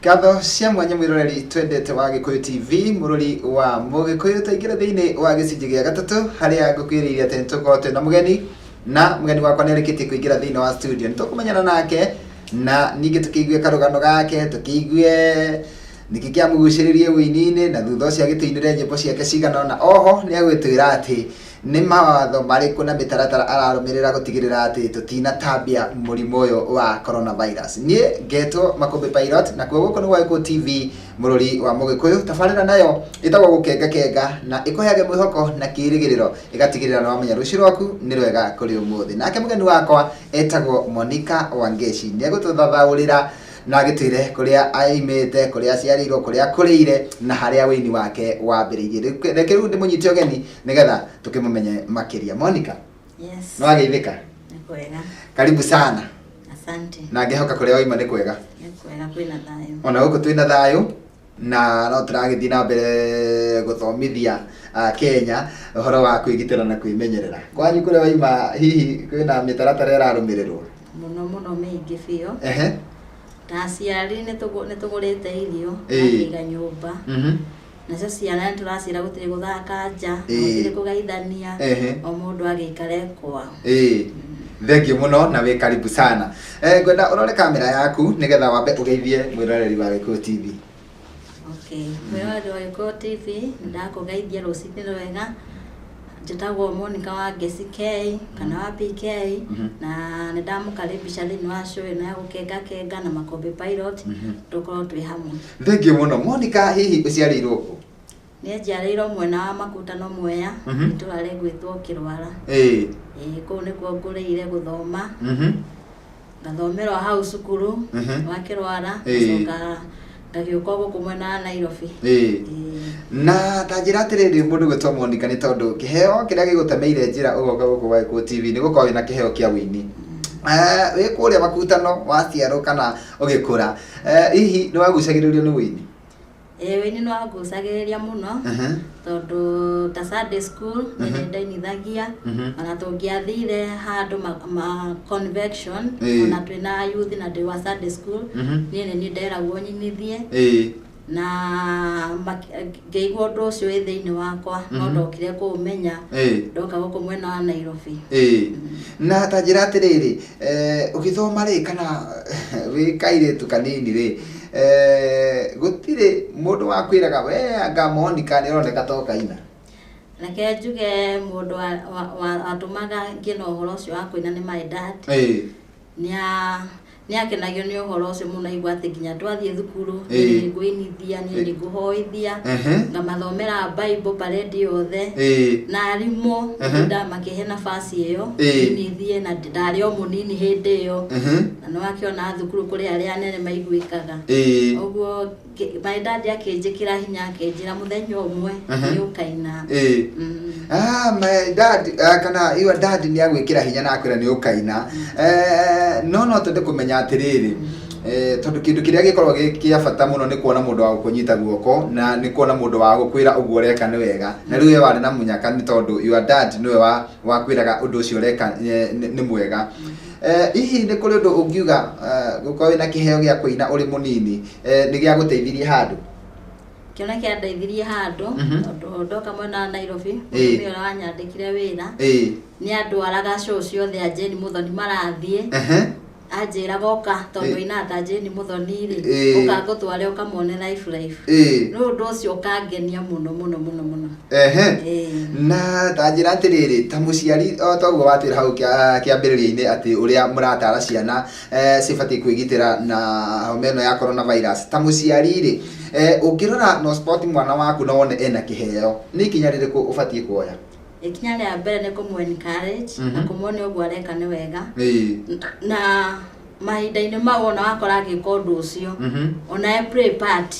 Ngatho cia mwanya mwiroreri twendete wa Gikuyu TV, mururi wa Mugikuyu. Twaingĩra thĩinĩ wa gĩcunjĩ gĩa gatatũ harĩa ngũkwĩrĩire atĩ nĩtũkorwo twĩna mũgeni, na mũgeni wakwa nĩarĩkĩtie kũingĩra thĩinĩ wa studio. Nĩtũkũmenyana nake na ningĩ tũkĩigue karũgano gake, tũkĩigue nĩkĩ kĩamũgucĩrĩrie ũini-inĩ, na thutha ũcio agĩtũinĩre nyĩmbo ciake cigana ũna. Oho nĩagwĩtwĩra atĩ nĩ mawatho marĩkũ na mĩtaratara ararũmĩrĩra gũtigĩrĩra atĩ tũtinatambia mũrimũ ũyũ wa coronavirus. Niĩ ngetwo Makũmbĩ Pilot, nakuo gũkũ nĩ gwa Gĩkũyũ TV, mũrũri wa Mũgĩkũyũ. Tabarĩra nayo ĩtagwo Gũkengakenga, na ĩkũheage mwĩhoko na kĩĩrĩgĩrĩro, ĩgatigĩrĩra nĩ wamenya rũciũ rwaku nĩ rwega kũrĩ ũmũthĩ. Nake mũgeni wakwa etagwo Monica Wangeci, nĩ egũtũthathaũrĩra na agĩtwĩre kũrĩa aimĩte, kũrĩa aciarĩirwo, kũrĩa akũrĩire, na harĩa ũini wake wambĩrĩirie. Reke rĩu ndĩmũnyite ũgeni nĩgetha tũkĩmũmenye makĩria. Monica, Yes. nĩ wageithĩka? Nĩ kwega. Karibu sana. Asante. Na ngĩhoka kũrĩa waima nĩ kwega. Nĩ kwega, kwĩna thayũ. Ona gũkũ twĩna thayũ, na no tũragĩthiĩ na mbere gũthomithia Kenya ũhoro wa kwĩgitĩra na kwĩmenyerera. Kwanyu kũrĩa waima, hihi kwĩna mĩtaratara ĩrarũmĩrĩrwo? Mũno mũno, mĩingĩ biũ. Ta aciari nĩ tũgũrĩte irio, tũkaiga nyũmba. Nacio ciana nĩ tũraciĩra gũtirĩ gũthaka nja, gũtirĩ kũgeithania, o mũndũ agĩikare kwao. Ĩĩ, thengiũ mũno na wĩ karibu sana. Ngwenda ũrore kamera yaku nĩgetha wambe ũgeithie mwĩroreri wa Gĩkũyũ TV. Okay, mwĩroreri wa Gĩkũyũ TV, ndakũgeithia rũcinĩ rwega. Njĩtagwo Monica wa Ngeci K kana wa PK, na nĩ ndamũkaribisha thĩinĩ wa show ĩno ya Gũkenga Kenga na Makũmbĩ Pilot, tũkorwo twĩ hamwe. Thengiũ mũno, Monica. Hihi ũciarĩirwo kũ? Niĩ njiarĩirwo mwena wa Makutano Mwea, itũra rĩgwĩtwo Kĩrwara. Ĩĩ, kũu nĩkuo ngũrĩire gũthoma, ngathomera o hau cukuru wa Kĩrwara, ngacoka ngagĩũka gũkũ mwena wa Nairobi. Ĩĩ. Na ta njĩra atĩrĩrĩ, mũndũ gwĩtwo Monica, nĩ tondũ kĩheo kĩrĩa gĩgũtemeire njĩra ũgoka gũkũ gwa Gĩkũyũ TV nĩ gũkorwo wĩna kĩheo kĩa ũini. Wĩ kũrĩa Makutano waciarwo kana ũgĩkũra, hihi nĩ wagucagĩrĩrio nĩ ũini? Ĩĩ, ũini nĩ wangucagĩrĩria mũno, tondũ ta Sunday school nĩ ndainithagia, ona tũngĩathire handũ ma convention, ona twĩna youth na ndĩ wa Sunday school, niĩ nĩ niĩ nderagwo nyinithie, na ngĩigua ũndũ ũcio wĩ thĩinĩ wakwa, no ndokire kũũmenya ndoka gũkũ mwena wa Nairobi. Ĩĩ, na ta njĩra atĩrĩrĩ, ũgĩthoma rĩ, kana wĩ kairĩtu kanini rĩ, gũtirĩ mũndũ wakwĩraga we anga Monica nĩ ũroneka ta ũkaina? Reke njuge mũndũ watũmaga ngĩe na ũhoro ũcio wa kũina nĩ my dad. Nĩ akenagio nĩ ũhoro ũcio mũno, aigua atĩ nginya twathiĩ thukuru, niĩ nĩ ngũinithia, niĩ nĩ ngũhoithia, ngamathomera Bible parade yothe, na arimũ ndamakĩhe nafasi ĩyo inithie, na ndarĩ o mũnini hĩndĩ ĩyo, na nĩ wakĩona thukuru kũrĩ arĩa anene maiguĩkaga. Ũguo my dad akĩnjĩkĩra hinya, akĩnjĩra mũthenya ũmwe nĩ ũkaina. Ah, my dad, kana your dad nĩ agwĩkĩra hinya na akwĩra nĩ ũkaina. No twende kũmenya atĩrĩrĩ, tondũ kĩndũ kĩrĩa gĩkoragwo gĩ kĩa bata mũno nĩ kuona mũndũ wa gũkũnyita guoko, na nĩ kuona mũndũ wa gũkwĩra ũguo ũreka nĩ wega. Na rĩu we warĩ na mũnyaka nĩ tondũ your dad nĩwe wakwĩraga ũndũ ũcio ũreka nĩ mwega. Hihi nĩ kũrĩ ũndũ ũngiuga, gũkorwo wĩna kĩheo gĩa kũina ũrĩ mũnini, nĩ gĩagũteithirie handũ? Kĩona kĩandeithirie handũ, tondũ ndoka mwena wa Nairobi, mũtumia ũrĩa wanyandĩkire wĩra nĩ andwaraga show ciothe a Jane Muthoni marathiĩ. Anjĩraga ũka, tondũ ainaga ta Jane Muthoni rĩ, ũka ngũtware ũkamone live live. Rĩu ũndũ ũcio ũkangenia mũno mũno mũno mũno. Na ta njĩra atĩrĩrĩ, ta mũciari, o ta ũguo watwĩra hau kĩambĩrĩria-inĩ atĩ ũrĩa mũratara ciana, cibatiĩ kwĩgitĩra na homa ĩno ya coronavirus, ta mũciari rĩ, ũngĩrora no spot mwana waku na wone ena kĩheo, nĩ ikinya rĩrĩkũ ũbatiĩ kuoya? Ikinya rĩa mbere nĩ kũmũ encourage na kũmuonia ũguo areka nĩ wega, na mahinda-inĩ mau ona wakora agĩka ũndũ ũcio, ona e play part,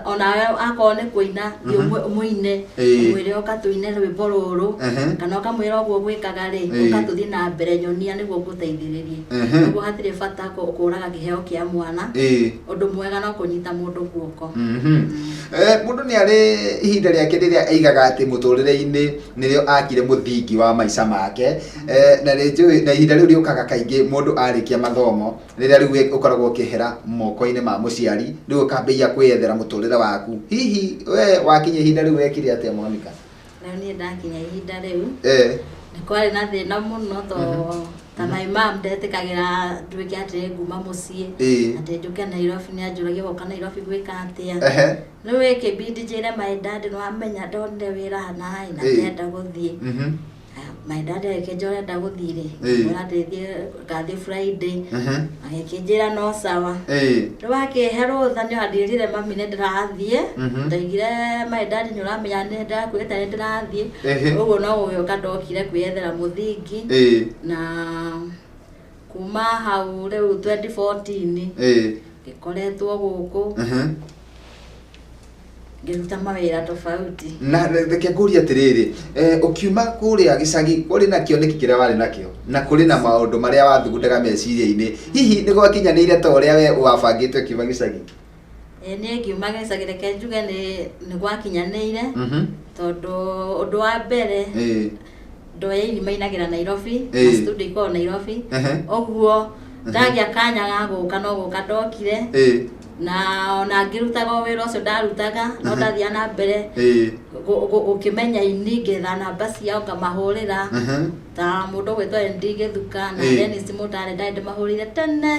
onawe akorwo nĩ kũina, thiĩ ũmũine, ũmwĩre ũka tũine rwĩmbo rũrũ, kana ũkamwĩra ũguo gwĩkaga rĩ, ũka tũthiĩ na mbere, nyonia nĩguo ngũteithĩrĩrie. Ũguo hatirĩ bata kũraga kĩheo kĩa mwana. Ũndũ mwega no kũnyita mũndũ guoko. Mũndũ nĩ arĩ ihinda rĩake rĩrĩa aigaga atĩ mũtũrĩre-inĩ nĩrĩo akire mũthingi wa maica make. Na nĩ njũĩ na ihinda rĩu rĩũkaga kaingĩ mũndũ arĩkia mathomo. gĩthomo rĩrĩa rĩu ũkoragwo ũkĩhera moko-inĩ ma mũciari rĩu ũkambĩrĩria kwĩyethera mũtũrĩre waku hihi we wakinya ihinda rĩu wekire atĩa Monica? Rĩu niĩ ndakinya ihinda rĩu nĩ kwarĩ na thĩna mũno to ta my mom ndetĩkagĩra nduĩke atĩ nguma mũciĩ atĩ njũke Nairobi nĩ anjũragia goka Nairobi gwĩka atĩa. Rĩu ĩkĩbidi njĩre my dad nĩ wamenya ndonire wĩra hana na ndĩrenda gũthiĩ. My dad agĩkĩnjĩra ũrenda gũthiĩ rĩ, ngĩmwĩra ndĩthiĩ ngathiĩ Friday. Agĩkĩnjĩra no sawa. Rĩu akĩhe rũtha nĩ anjĩrire mami nĩ ndĩrathiĩ. Ndaigire my dad nĩ ũramenya nĩ ndakwĩrĩte nĩ ndĩrathiĩ. Ũguo no gũgĩũka ndokire kwĩyethera mũthingi. Na kuma hau rĩu 2014 ngĩkoretwo gũkũ ngĩruta mawĩra tofauti. Na reke ngũrie atĩrĩrĩ, ũkiuma kũrĩa gĩcagi kũrĩ na kĩoneki kĩrĩa warĩ nakĩo na kũrĩ na maũndũ marĩa wathugundaga meciria-inĩ, hihi nĩ gwakinyanĩire ta ũrĩa we wabangĩte ũkiuma gĩcagi? Niĩ ngiuma gĩcagi reke njuge nĩ gwakinyanĩire tondũ ũndũ wa mbere ndoya ini mainagĩra Nairobi na studio ikoragwo Nairobi ũguo ndagĩa kanya ga gũka no gũka ndokire na ona ngĩrutaga o wĩra ũcio ndarutaga no ndathiaga na mbere gũkĩmenya ini ngetha namba ciao ngamahũrĩra ta mũndũ ũgwĩtwo ND Gĩthuka na Dennis Mũtare ndarĩ ndĩmahũrĩire tene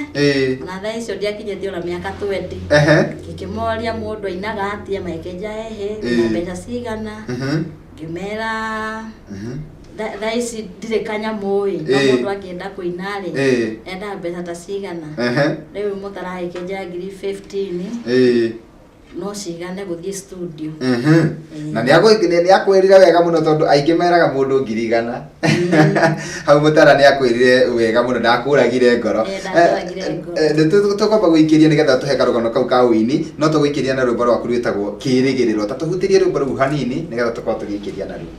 na thaa icio ndiakinyĩtie ona mĩaka 20 ngĩkĩmoria mũndũ ainaga atĩa magĩkĩnja ehe na mbeca cigana ngĩmera thaa ici ndirĩ kanyamũ ĩ no mũndũ angĩenda kũina rĩ endaga mbeca ta cigana rĩu mũtaragĩkĩnja ngiri 15 no cigane gũthiĩ studio. Na nĩ akwĩrire wega mũno tondũ aingĩ meraga mũndũ 100,000 hau Mũtara nĩ akwĩrire wega mũno ndakũragire ngoro. Tũkwamba gũikĩria nĩgetha tũhe karũgano kau ka ũini no tũgũikĩria na rwĩmbo rwaku rwĩtagwo Kĩĩrĩgĩrĩro. Ta tũhutĩrie rwĩmbo rũu hanini nĩgetha tũkorwo tũgĩikĩria naruo.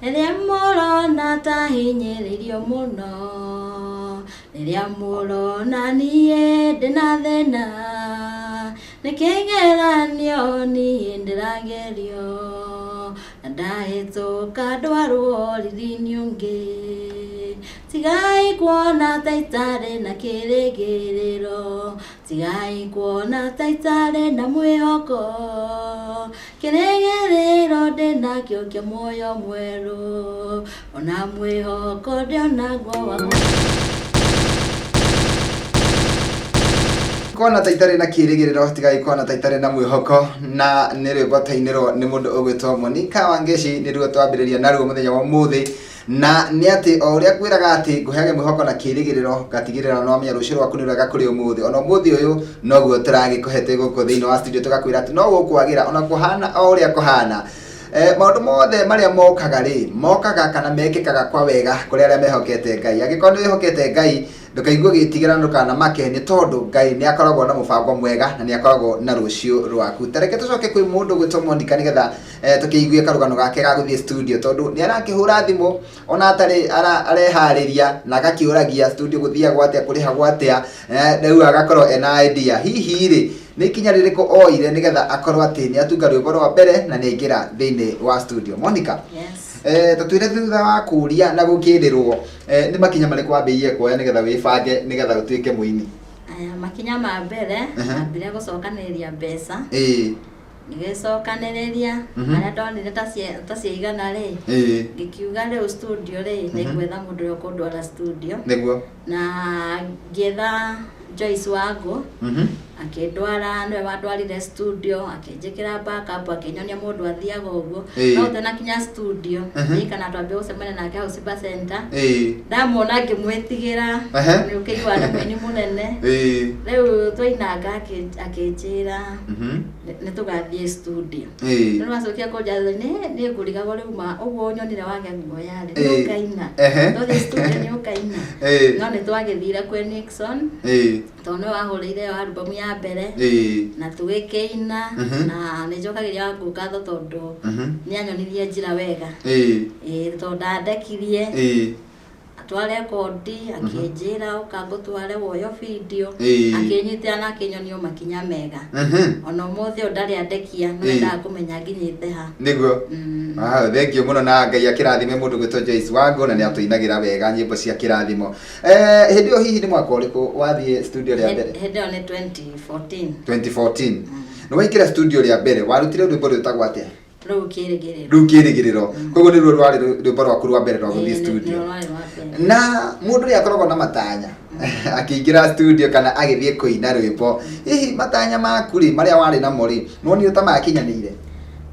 Rĩrĩa mũrona ta hinyĩrĩirio mũno, rĩrĩa mũrona niĩ ndĩna thĩna, nĩ kĩgeranio niĩ ndĩragerio, na ndahĩtũka ndwarwo riri-inĩ ũngĩ. Tigai kuona ta itarĩ na kĩĩrĩgĩrĩro, tigai kuona ta itarĩ na mwĩhoko, kĩĩrĩgĩrĩro ndĩnakĩo kĩa muoyo mwerũ, ona mwĩhoko ndĩonaguo wa Kona ta itarĩ na kĩĩrĩgĩrĩro, tigai kuona ta itarĩ na mwĩhoko. Na nĩ rwĩmbo twainĩrwo nĩ mũndũ ũgwĩtwo Monica Wangeci, nĩruo twambĩrĩria naruo mũthenya wa ũmũthĩ. Na nĩ atĩ o ũrĩa ngwĩraga atĩ ngũheage mwĩhoko na kĩĩrĩgĩrĩro ngatigĩrĩra no wamenya rũciũ rwaku nĩ rwega kũrĩ ũmũthĩ. Ona ũmũthĩ ũyũ noguo tũragĩkũhete gũkũ thĩinĩ wa studio tũgakwĩra atĩ no gũkwagĩra ona kũhana o ũrĩa kũhana. Maũndũ mothe marĩa mokaga rĩ mokaga kana mekĩkaga kwa wega kũrĩ arĩa mehokete Ngai. Angĩkorwo nĩ wĩhokete Ngai ndũkaigue ũgĩtigĩra ndũkanamake nĩ tondũ Ngai nĩ akoragwo na mũbango mwega na nĩ akoragwo na rũciũ rwaku. Ta reke tũcoke kwĩ mũndũ ũgwĩtwo Monica nĩgetha tũkĩigue karũgano gake ga gũthiĩ studio tondũ nĩ arakĩhũra thimũ ona atarĩ areharĩria na agakĩũragia studio gũthiagwo atĩa kũrĩhagwo atĩa, rĩu agakorwo ena idea hihi rĩ nĩ ikinya rĩrĩkũ oire nĩgetha akorwo atĩ nĩ atunga rwĩmbo rwa mbere na nĩ aingĩra thĩinĩ wa studio. Monica, yes. Tũtwĩre thutha wa kũria na gũkĩrĩrwo nĩ makinya marĩkũ wambĩrĩirie kuoya nĩgetha wĩbange nĩgetha ũtuĩke mũini? Aya makinya ma mbere ambire gũcokanĩrĩria mbeca. Ngĩgĩcokanĩrĩria marĩa ndonire ta ciaigana rĩ ngĩkiuga rĩu studio rĩ nĩ ngwetha mũndũ ũrĩa ũkũndwara studio. Nĩguo. Na ngĩetha Joyce Wangu akĩndwara, nĩwe wandwarire studio akĩnjĩkĩra backup akĩnyonia mũndũ athiaga ũguo. No tena kinya studio kana twambia gũcemania nake hau Simba Center. Ndamuona ngĩmwĩtigĩra nĩ ũkĩigua nĩ mũini mũnene. Rĩu twainanga akĩnjĩra nĩ tũgathiĩ studio. Rĩu acokia kũnjatha nĩ ngũrigagwo rĩu ma ũguo nyonire wagĩa guoya rĩ nĩ ũkaina. Twathiĩ studio nĩ ũkaina. No nĩ twagĩthire kwĩ Nixon tondũ nĩwe wahũrĩire ĩyo album ya mbere na tũgĩkĩina na nĩ njokagĩria Wangu ngatho tondũ nĩ anyonirie njĩra wega. Tondũ ndandekirie. Twarekondi, akĩnjĩra ũka ngũtware woyo video. Akĩnyitĩra na akĩnyonia makinya mega. Ona ũmũthĩ ũyũ ndarĩ andekia, no endaga kũmenya nginyĩte ha. Nĩguo. Ah, thank you mũno, na Ngai akĩrathime mũndũ gwĩtwo Joyce Wango, na nĩ atũinagĩra wega nyĩmbo cia kĩrathimo. Hĩndĩ ĩyo hihi nĩ mwaka ũrĩkũ wathiĩ studio rĩa mbere? Hĩndĩ ĩyo nĩ 2014. 2014 nĩ waingĩra studio rĩa mbere. Warutire rwĩmbo rwĩtagwo atĩa? Rũu Kĩrĩgĩrĩro. Rĩu Kĩrĩgĩrĩro. Koguo nĩruo rwarĩ rwĩmbo rwaku rwa mbere rwa gũthiĩ Ĩĩ, studio? Nĩruo rwarĩ rwa mbere. Na mũndũ ũrĩa akoragwo na matanya akĩingĩra studio kana agĩthiĩ kũina rwĩmbo, hihi matanya maku rĩ, marĩa warĩ namo rĩ, nĩwonire ta makinyanĩire?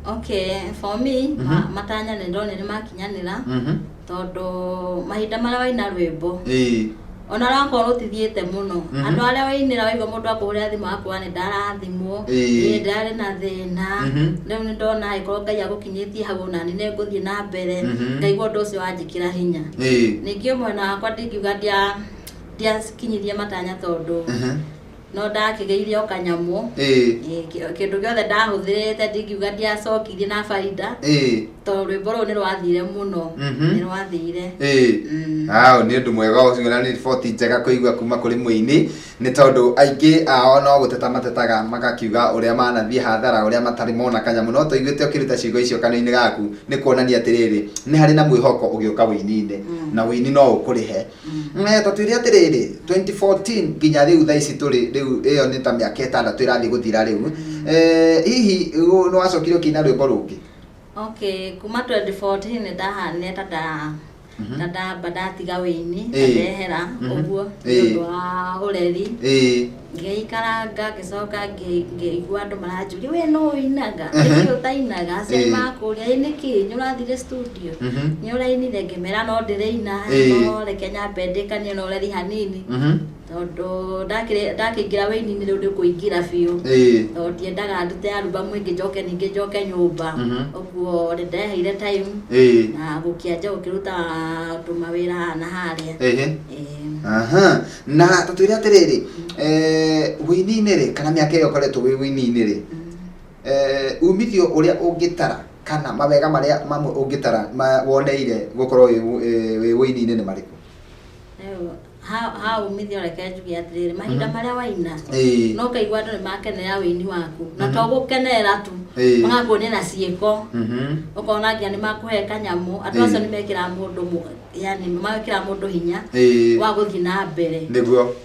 Okay, for me, matanya nĩ ndonire makinyanĩra, tondũ mahinda marĩa waina rwĩmbo, ona rakorwo rũtithiĩte mũno, andũ arĩa wainĩra, waigua mũndũ akũhũrĩra thimũ akwĩra nĩ ndarathimwo, niĩ ndarĩ na thĩna, rĩu nĩ ndona angĩkorwo Ngai agũkinyĩtie hau, onani nĩ ngũthiĩ na mbere. Ngaigua ũndũ ũcio wanjĩkĩra hinya. Ningĩ mwena wakwa ndingiuga ndiakinyirie matanya, tondũ no ndakĩgĩire o kanyamũ. Kĩndũ gĩothe ndahũthĩrĩte ndingiuga ndiacokirie na baida, tondũ rwĩmbo rũu nĩ rwathire mũno. Nĩ rwathire. Au nĩ ũndũ mwega ũcio, na nĩ riboti njega kũigua kuma kũrĩ mũini, nĩ tondũ aingĩ ao no gũteta matetaga magakiuga ũrĩa manathiĩ hathara, ũrĩa matarĩ mona kanyamũ. No tũiguĩte ũkĩruta ciugo icio kanua-inĩ gaku, nĩ kuonania atĩrĩrĩ, nĩ harĩ na mwĩhoko ũgĩũka wĩini-inĩ, na wĩini no ũkũrĩhe. Ta twĩre atĩrĩrĩ, 2014 nginya rĩu thaa ici tũrĩ rĩu, ĩyo nĩ ta mĩaka 6 ĩrathiĩ gũthira rĩu. Hihi nĩ wacokire ũkĩina rwĩmbo rũngĩ? Okay, kuma 2014 nĩ ndahanire ta ndamba ndatiga wĩini, ta ndehera ũguo nĩ ũndũ wa ũreri. Ngĩikaranga, ngĩcoka ngĩigua andũ maranjũria, "We no ũinaga, nĩkĩ ũtainaga?" Aciari makũria, "Ĩ nĩkĩ nĩ ũrathire studio, nĩ ũrainire?" Ngĩmera no ndĩraina, no reke nyambe ndĩkanie na ũreri hanini, tondũ ndakĩingĩra wĩini-inĩ rĩu nĩ kũingĩra biũ, tondũ ndiendaga ndute album ĩngĩ njoke ningĩ njoke nyũmba. Ũguo nĩ ndeheire time na gũkĩanjia gũkĩruta tũmawĩra haha na harĩa. Aha. Na tũtwĩre atĩrĩrĩ, wĩini-inĩ rĩ, kana mĩaka ĩyo ũkoretwo wĩ wĩini-inĩ rĩ, umithio ũrĩa ũngĩtara kana mawega marĩa mamwe ũngĩtara woneire gũkorwo wĩ wĩini-inĩ nĩ marĩkũ? Rĩu ha umithio, reke njuge atĩrĩrĩ, mahinda marĩa waina, no ũkaigua andũ nĩ makenerera wĩini waku, na to gũkenerera tu, magakuonia na ciĩko. Ũkona nginya nĩ makũhe kanyamũ. Andũ acio nĩ mekĩraga mũndũ yani mekĩraga mũndũ hinya wa gũthiĩ na mbere.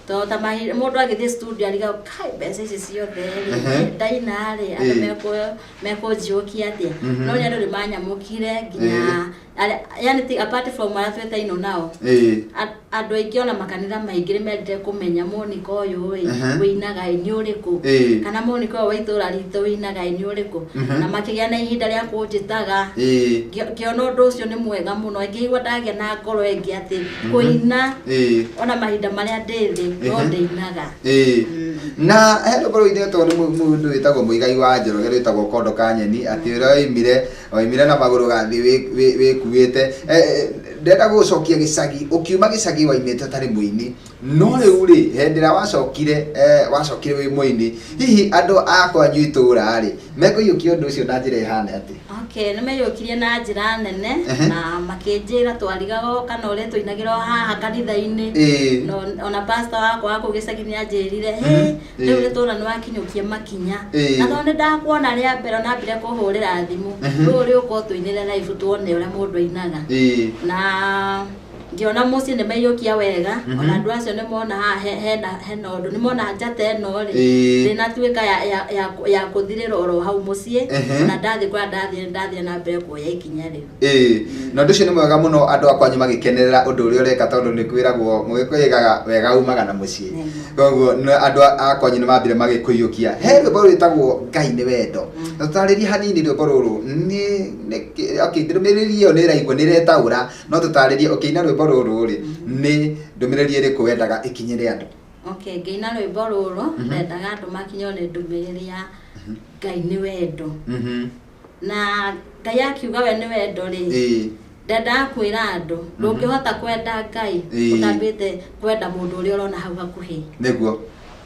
Tondũ ta mahinda mũndũ agĩthiĩ studio arigagwo, "Kai, mbeca ici ciothe rĩ, ndaina rĩ, andũ mekũnjiũkia atĩa?" No nĩ andũ nĩ manyamũkire nginya yani apart from arĩa twĩtainwo nao, andũ aingĩ ona makanitha maingĩ nĩ mendete kũmenya Monica ũyũ ĩ, wĩinaga ĩ nĩ ũrĩkũ, kana Monica ũyũ wa itũra ritũ wĩinaga ĩ nĩ ũrĩkũ, na makĩgĩa na ihinda rĩa kũnjĩtaga. Ngĩona ũndũ ũcio nĩ mwega mũno, ngĩigua ndagĩa na ngoro ĩngĩ atĩ kũina, ona mahinda marĩa ndĩ thĩ no ndĩinaga. Na he rwĩmbo rũinĩtwo nĩ mũndũ wĩtagwo Mũigai wa Njoroge rwĩtagwo Kondo ka Nyeni, atĩ ũrĩa oimire na magũrũ gathiĩ wĩkuĩte. Ndĩrenda gũgũcokia gĩcagi. Ũkiuma gĩcagi waimĩte ũtarĩ mũini, no rĩu rĩ, hĩndĩ ĩrĩa wacokire wĩ mũini, hihi andũ a kwanyu itũra rĩ, mekũiyũkia ũndũ ũcio na njĩra ĩhana atĩa? Okay, nĩ maiyũkirie na njĩra nene, na makĩnjĩra twarigaga kana ũrĩa tũinagĩra o haha kanitha-inĩ. Na ona pastor wakwa wa kũu gĩcagi nĩ anjĩrire, "Hĩ, rĩu nĩ tuona nĩ wakinyũkia makinya, na tondũ nĩ ndakuona rĩa mbere onambire kũhũrĩra thimũ, rĩu ũrĩ ũka ũtũinĩre live tuone ũrĩa mũndũ ainaga." Na ngĩona mũciĩ nĩ maiyũkia wega. Ona andũ acio nĩ mona haha hena ũndũ, nĩ mona njata ĩno rĩ, ndĩnatuĩka ya kũthirĩra oro hau mũciĩ. Na ndathiĩ kũrĩa ndathiĩ, ndathiĩ na mbere kuoya ikinya rĩu. Na ũndũ ũcio nĩ mwega mũno, andũ a kwanyu magĩkenerera ũndũ ũrĩa ũreka, tondũ nĩ kwĩragwo mũgĩkũyũ aigaga wega umaga na mũciĩ. Koguo andũ a kwanyu nĩ mambire magĩkũiyũkia. He rwĩmbo rwĩtagwo Ngai nĩ Wendo. Tũtarĩrie hanini rwĩmbo rũrũ nĩ okay, ndũmĩrĩri ĩyo nĩ ĩraigua, nĩ ĩretaũra, no tũtarĩrie ũkĩina rwĩmbo rũrũ rĩ, nĩ ndũmĩrĩri ĩrĩkũ wendaga ĩkinyĩre andũ? Okay, ngĩina rwĩmbo rũrũ, ndendaga andũ makinywo nĩ ndũmĩrĩri ya Ngai nĩ wendo. Na Ngai akiuga we nĩ wendo rĩ, ndendaga kwĩra andũ ndũngĩhota kwenda Ngai ũtambĩte kwenda mũndũ ũrĩa ũrona hau hakuhĩ.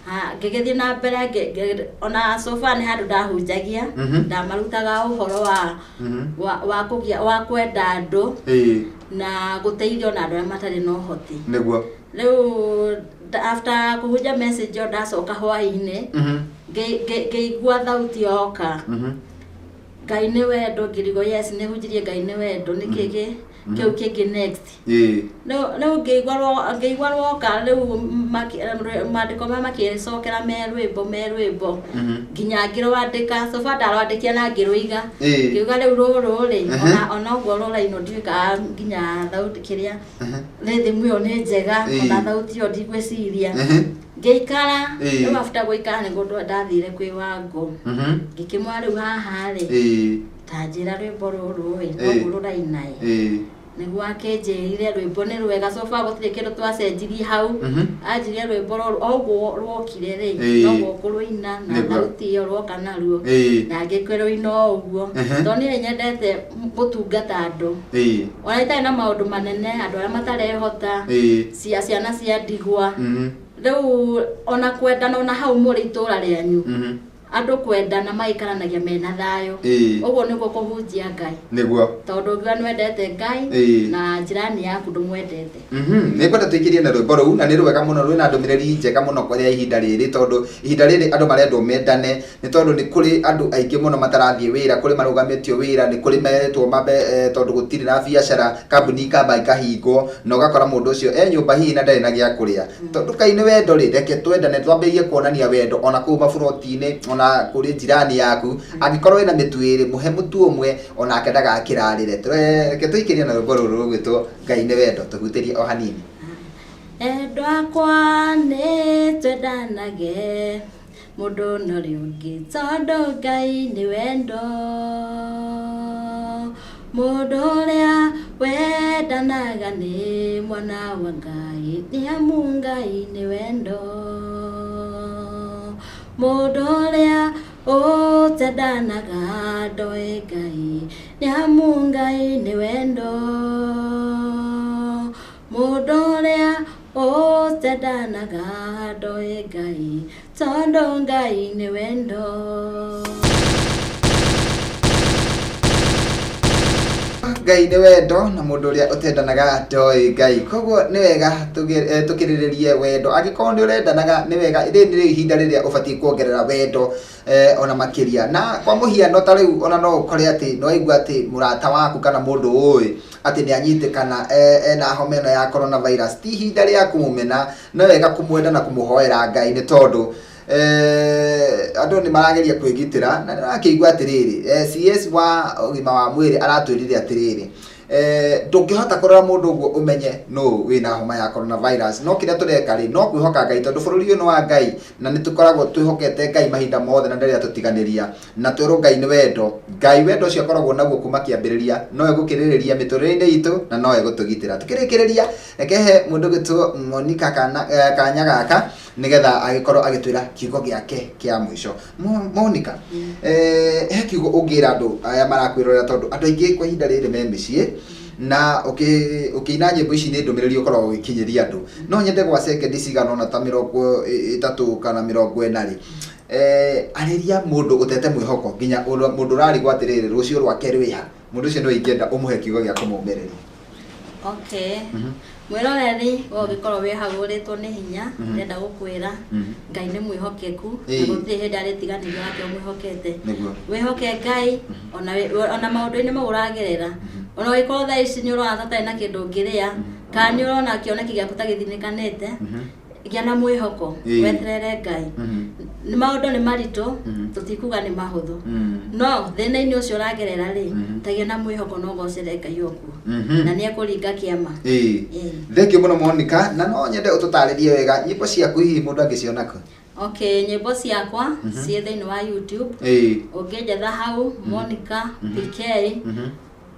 Ha, ngĩgĩthiĩ na mbere ona so far nĩ handũ ndahunjagia. Ndamarutaga ũhoro wa wa kũgĩa wa kwenda andũ na gũteithio na andũ arĩa matarĩ na ũhoti. Rĩu after kũhunja message ĩyo, ndacoka hwaĩ-inĩ, ngĩigua thauti yoka, "Ngai nĩ wendo." Ngĩrigwo, yes, nĩ hunjirie Ngai nĩ wendo, nĩ kĩ kĩu kĩngĩ next? Rĩu ngĩigua rwoka rĩu maandĩko maya makĩcokera me rwĩmbo me rwĩmbo, nginya ngĩrwandĩka. So far ndarwandĩkia na ngĩrũiga. Ngiuga rĩu rũrũ rĩ, ona ũguo rũrainwo, ndiũĩ kana nginya thauti kĩrĩa rhythm ĩyo nĩ njega, ona thauti ĩyo ndigwĩciria. Ngĩikara. Rĩu after gũikara nĩguo ndathire kwĩ Wangũ, ngĩkĩmwĩra rĩu haha rĩ, ta njĩra rwĩmbo rũrũ ĩ, noguo rũraina ĩ. Nĩguo akĩnjĩrire rwĩmbo nĩ rwega. So far gũtirĩ kĩndũ twacenjirie hau. Anjĩrire rwĩmbo rũrũ o ũguo rwokire rĩ, noguo kũrũina na thauti ĩyo rwoka naruo, na ngĩkĩrũina o ũguo, tondũ niĩ nyendete gũtungata andũ, ona itarĩ na maũndũ manene, andũ arĩa matarehota, cia ciana cia ndigwa. Rĩu ona kwendana, ona hau mũrĩ itũra rĩanyu, andũ kwendana maikaranagia mena thayũ. Ũguo nĩguo kũhunjia Ngai. Tondũ ũngiuga nĩwendete Ngai na njirani yaku ndũmwendete. Nĩ ngwenda tũingĩrie na rwĩmbo rũu, na nĩ rwega mũno, rwĩna ndũmĩrĩri njega mũno kũrĩa ihinda rĩrĩ, tondũ ihinda rĩrĩ andũ marendwo mendane, nĩ tondũ nĩ kũrĩ andũ aingĩ mũno matarathiĩ wĩra, kũrĩ marũgamĩtio wĩra, nĩ kũrĩ meretwo mambe tondũ gũtirĩ na biacara, kambuni ikamba ikahingwo, na ũgakora mũndũ ũcio e nyũmba hihi na ndarĩ na gĩa kũrĩa. Tondũ Ngai nĩ wendo rĩ, reke twendane, twambĩrĩrie kuonania wendo ona kũu maburoti-inĩ, ona kũrĩ jirani yaku. Angĩkorwo wĩna mĩtu ĩrĩ, mũhe mũtu ũmwe onake ndagakĩrarĩre. Reke tũikĩrie na rwĩmbo rũrũ rũgwĩtwo "Ngai nĩ Wendo", tũhutĩrie o hanini. Endwa akwa, nĩ twendanage mũndũ na ũrĩa ũngĩ, tondũ Ngai nĩ wendo. Mũndũ ũrĩa wendanaga nĩ mwana wa Ngai, nĩ amu Ngai nĩ wendo. Mũndũ ũrĩa ũtendanaga ndoĩ Ngai, nĩ amu Ngai nĩ wendo. Mũndũ ũrĩa ũtendanaga ndoĩ Ngai, tondũ Ngai nĩ wendo. Ngai nĩ wendo, na mũndũ ũrĩa ũtendanaga ndoĩ Ngai. Koguo nĩ wega tũkĩrĩrĩrie wendo. Angĩkorwo nĩ ũrendanaga, nĩ wega, rĩrĩ nĩ ihinda rĩrĩa ũbatiĩ kuongerera wendo ona makĩria. Na kwa mũhiano, ta rĩu ona no ũkore atĩ nĩ waigua atĩ mũrata waku kana mũndũ ũĩ atĩ nĩ anyitĩkana ena homa ĩno ya coronavirus, ti ihinda rĩa kũmũmena, no wega kũmwenda na kũmũhoera Ngai, nĩ tondũ andũ nĩ marageria kwĩgitĩra. Na nĩ wakĩigua atĩrĩrĩ, CS wa ũgima wa mwĩrĩ aratwĩrire atĩrĩrĩ, ndũngĩhota kũrora mũndũ ũguo ũmenye nũ wĩna homa ya coronavirus. No kĩrĩa tũreka rĩ, no kwĩhoka Ngai, tondũ bũrũri ũyũ nĩ wa Ngai, na nĩ tũkoragwo twĩhokete Ngai mahinda mothe na ndarĩ atũtiganĩria. Na twerwo Ngai nĩ wendo, Ngai wendo ũcio akoragwo naguo kuma kĩambĩrĩria, no egũkĩrĩrĩria mĩtũrĩre-inĩ itũ na no egũtũgitĩra. Tũkĩrĩkĩrĩria, reke he mũndũ ũgwĩtwo Monica kana kanya gaka nĩgetha agĩkorwo agĩtwĩra kiugo gĩake kĩa mũico. Monica, he kiugo ũngĩra andũ aya marakwĩrorera, tondũ andũ aingĩ kwa ihinda rĩrĩ me mĩciĩ, na ũkĩina nyĩmbo ici nĩ ndũmĩrĩri ũkoragwo ũgĩkinyĩria andũ. No nyende gwa sekendi cigana ũna, ta 30 kana 40 rĩ, arĩria mũndũ ũtete mwĩhoko, nginya mũndũ ũrarigwo atĩrĩrĩ, rũciũ rwake rwĩha. Mũndũ ũcio nĩwe ingĩenda ũmũhe kiugo gĩa kũmũmĩrĩria. Okay, mwĩroreri, we ũngĩkorwo wĩ hau ũrĩtwo nĩ hinya, ndĩrenda gũkwĩra Ngai nĩ mwĩhokeku na gũtirĩ hĩndĩ arĩtiganĩria wake ũmwĩhokete. Wĩhoke Ngai ona ona maũndũ-inĩ mau ũragerera. Ona ũngĩkorwo thaa ici nĩ ũrona ta ũtarĩ na kĩndũ ũngĩrĩa, kana nĩ ũrona kĩoneki gĩaku ta gĩthinĩkanĩte, gĩa na mwĩhoko, weterere Ngai. Nĩ maũndũ nĩ maritũ, tũtikuga nĩ mahũthũ, no thĩna-inĩ ũcio ũragerera rĩ, tagĩa na mwĩhoko na ũgocere Ngai okuo, na nĩ ekũringa kĩama. Thank you mũno, Monica, na no nyende ũtũtarĩrie wega nyĩmbo ciaku, hihi mũndũ angĩciona kũ? Okay, nyĩmbo ciakwa ciĩ thĩinĩ wa YouTube. Ũngĩnjetha hau Monica PK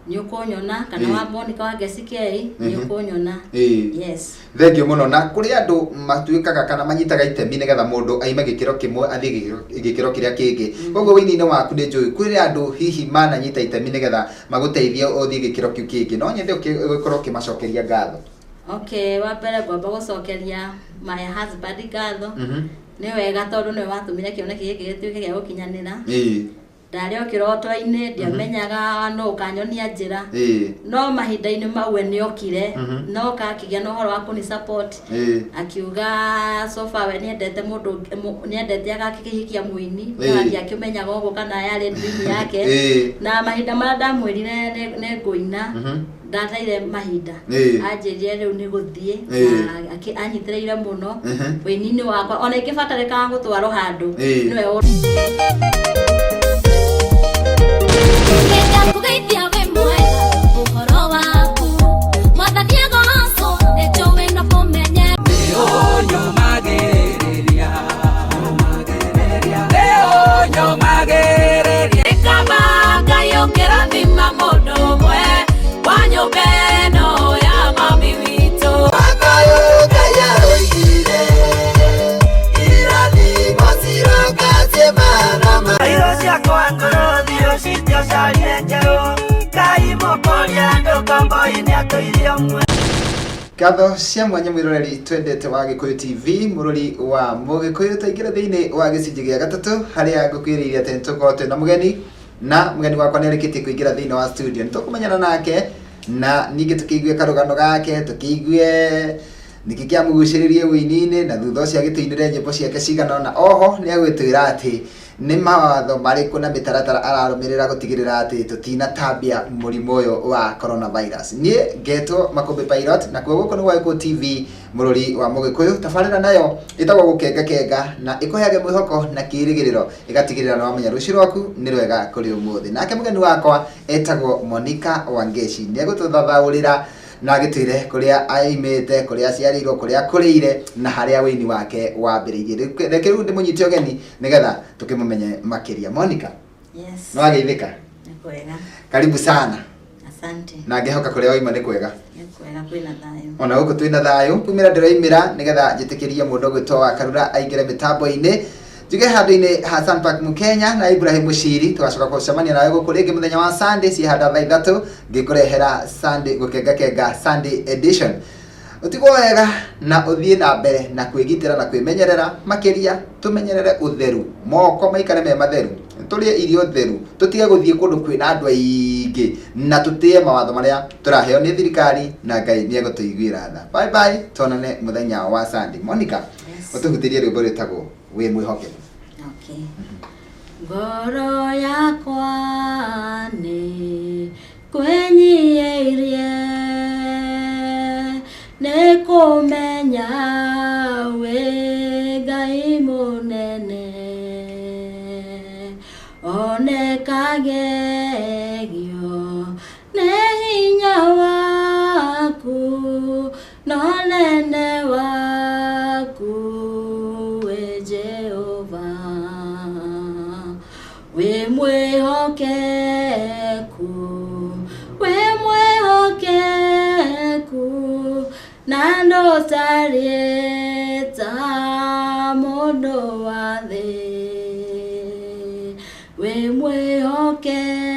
nĩ ũkũnyona, kana wa Monica wa Ngeci K nĩ ũkũnyona. Yes. Thank you mũno. Na kũrĩ andũ matuĩkaga kana manyitaga itemi nĩgetha mũndũ aime gĩkĩro kĩmwe athiĩ gĩkĩro kĩrĩa kĩngĩ. Koguo wĩini-inĩ waku nĩ njũĩ kwĩrĩ andũ hihi mananyita itemi nĩgetha magũteithie ũthiĩ gĩkĩro kĩu kĩngĩ. No nyende ũgĩkorwo ũkĩmacokeria ngatho. Okay, wa mbere ngwamba gũcokeria my husband ngatho. Nĩ wega tondũ nĩwe watũmire kĩoneki gĩkĩ gĩtuĩke gĩa gũkinyanĩra. Ndarĩ o kĩroto-inĩ, ndiamenyaga no ũkanyonia njĩra. No mahinda-inĩ mau we nĩokire. No akĩgĩa na ũhoro wa kũni support. Akiuga so far we nĩendete mũndũ nĩendete agakĩhikia mũini. Na ndiakĩmenyaga ũguo kana yarĩ dream yake. Na mahinda marĩa ndamwĩrire nĩ ngũina, ndateire mahinda. Anjĩrire rĩu nĩ gũthiĩ na anyitĩrĩire mũno wĩini-inĩ wakwa, ona ingĩbatarĩkaga gũtwarwo handũ nĩwe. Ngũgeithia wĩ mwega, ũhoro waku Mwathani agocwo, nĩ njũĩ no kũmenye. Nyũmagĩrĩria, leo nyũmagĩrĩria. Kaba Ngai ũkĩrathima mũndũ ũmwe wa nyũmba ĩno ya mami witũ. Akayo kayaroigire irathimo ciroka ciĩmarama. Iro ciakwa ngũrũ thirũcitio carie njerũ Ngai mũkũria andũ kombo-inĩ atũirie ũmwe. Ngatho cia mwanya mwĩroreri twendete wa Gĩkũyũ TV, mũrori wa Mũgĩkũyũ, twaingĩra thĩinĩ wa gĩcunjĩ gĩa gatatũ harĩa ngũkwĩrĩire atĩ nĩtũkorwo twĩna mũgeni, na mũgeni wakwa nĩarĩkĩtie kũingĩra thĩinĩ wa studio. Nĩtũkũmenyana nake na ningĩ tũkĩigue karũgano gake, tũkĩigue nĩkĩ kĩamũgucĩrĩrie wĩini-inĩ, na thutha ũcio agĩtũinĩre nyĩmbo ciake cigana ũna. Oho nĩ agwĩtwĩra atĩ nĩ mawatho marĩkũ na mĩtaratara ararũmĩrĩra gũtigĩrĩra atĩ tũtinatambia mũrimũ ũyũ wa coronavirus. Niĩ ngetwo Makũmbĩ Pilot, na kuo gũkũ nĩ gwa Gĩkũyũ TV, mũrori wa Mũgĩkũyũ. Tabarĩra nayo ĩtagwo Gũkengakenga, na ĩkũheage mwĩhoko na kĩĩrĩgĩrĩro, ĩgatigĩrĩra nĩ wamenya rũciũ rwaku nĩ rwega kũrĩ ũmũthĩ. Nake mũgeni wakwa etagwo Monica Wangeci, nĩ egũtũthathaũrĩra na agĩtwĩre kũrĩa aimĩte, kũrĩa aciarĩirwo, kũrĩa akũrĩire, na harĩa wĩini wake wambĩrĩirie. Reke rĩu ndĩmũnyite ũgeni nĩgetha tũkĩmũmenye makĩria. Monica, Yes. nĩ wageithĩka? Nĩ kwega. Karibu sana. Asante. Na ngĩhoka kũrĩa waima nĩ kwega. Nĩ kwega, kwĩna thayũ. Ona gũkũ twĩna thayũ. Kumĩra ndĩroimĩra nĩgetha njĩtĩkĩrie mũndũ ũgwĩtwo wa Karura aingĩre mĩtambo-inĩ, njuge handũ-inĩ ha Sunpark Mkenya na Ibrahim Mushiri, tũgacoka gũcemania nawe gũkũ rĩngĩ mũthenya wa Sunday ciĩhanda thaa 3 ngĩkũrehera Sunday Gũkengakenga Sunday edition. Ũtigwo wega na ũthiĩ na mbere na kwĩgitĩra na kwĩmenyerera makĩria, tũmenyerere ũtheru, moko maikare me matheru, tũrĩe irio theru, tũtige gũthiĩ kũndũ kwĩna andũ aingĩ, na tũtĩe mawatho marĩa tũraheo nĩ thirikari, na Ngai nĩ egũtũiguĩra tha. Bye bye, tuonane mũthenya wa Sunday. Monica, Yes. ũtũhutĩrie rwĩmbo rwĩtagwo Wĩ Mwĩhokeku. Okay. Ngoro yakwa nĩ kwĩnyiihĩirie, nĩ kũmenya wĩ Ngai mũnene, onekagegio nĩ hinya waku no nene waku wĩ Jehova, wĩ mwĩhokeku, wĩ mwĩhokeku, na ndũtariĩ ta mũndũ wa thĩ, wĩ mwĩhokeku.